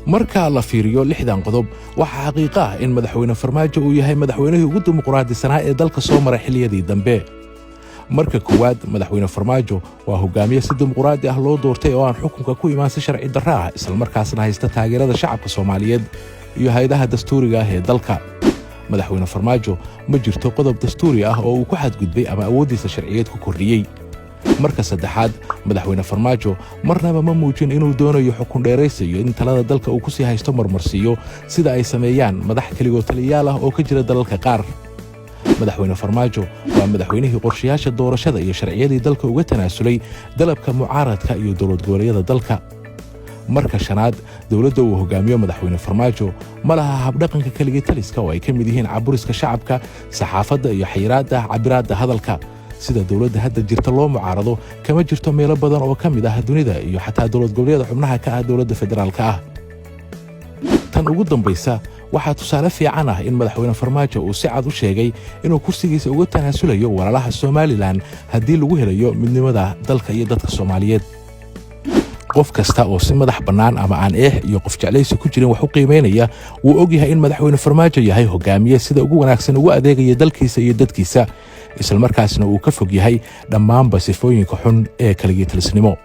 Marka la fiiriyo 6dan qodob, waxaa xaqiiqo ah in Madaxweyne Farmaajo uu yahay madaxweynihii ugu dimuqraadisanaa ee dalka soo maray xilliyadii dambe. Marka koowaad, Madaxweyne Farmaajo waa hogaamiye si dimuqraadi ah loo doortay oo aan xukunka ku imaan si sharci darro ah, islamarkaasna haysta taageerada shacabka Soomaaliyeed iyo hay-adaha dastuuriga ah ee dalka. Madaxweyne Farmaajo ma jirto qodob dastuuri ah oo uu ku xadgudbay ama awooddiisa sharciyeed ku kordhiyey. Marka saddexaad, Madaxweyne Farmaajo marnaba ma muujin inuu doonayo xukun dheeraysa iyo in talada dalka uu ku sii haysto marmarsiiyo, sida ay sameeyaan madax keligoo taliyaal ah oo ka jira dalalka qaar. Madaxweyne Farmaajo waa madaxweynihii qorshayaasha doorashada iyo sharciyadii dalka uga tanaasulay dalabka mucaaradka iyo dowlad goboleedyada dalka. Marka shanaad, dowladda uu hogaamiyo Madaxweyne Farmaajo ma laha habdhaqanka keligii taliska oo ay ka mid yihiin caburiska shacabka, saxaafadda iyo xayiraadda cabiraadda hadalka. Sida dowladda hadda jirta loo mucaarado kama jirto meelo badan oo ka mid ah dunida iyo xataa dowlad goboleedyada xubnaha ka ah dowladda federaalka ah. Tan ugu dambaysa, waxaa tusaale fiican ah in Madaxweyne Farmaajo uu si cad u sheegay inuu kursigiisa uga tanaasulayo walaalaha Somalilan haddii lagu helayo midnimada dalka iyo dadka Soomaaliyeed. Qof kasta oo si madax bannaan ama aan eex iyo qof jeclaysi ku jirin wax u qiimaynaya wuu ogyahay in Madaxweyne Farmaajo yahay hogaamiye sida ugu wanaagsan ugu adeegaya dalkiisa iyo dadkiisa, islamarkaasna uu ka fog yahay dhammaanba sifooyinka xun ee keligii talisnimo.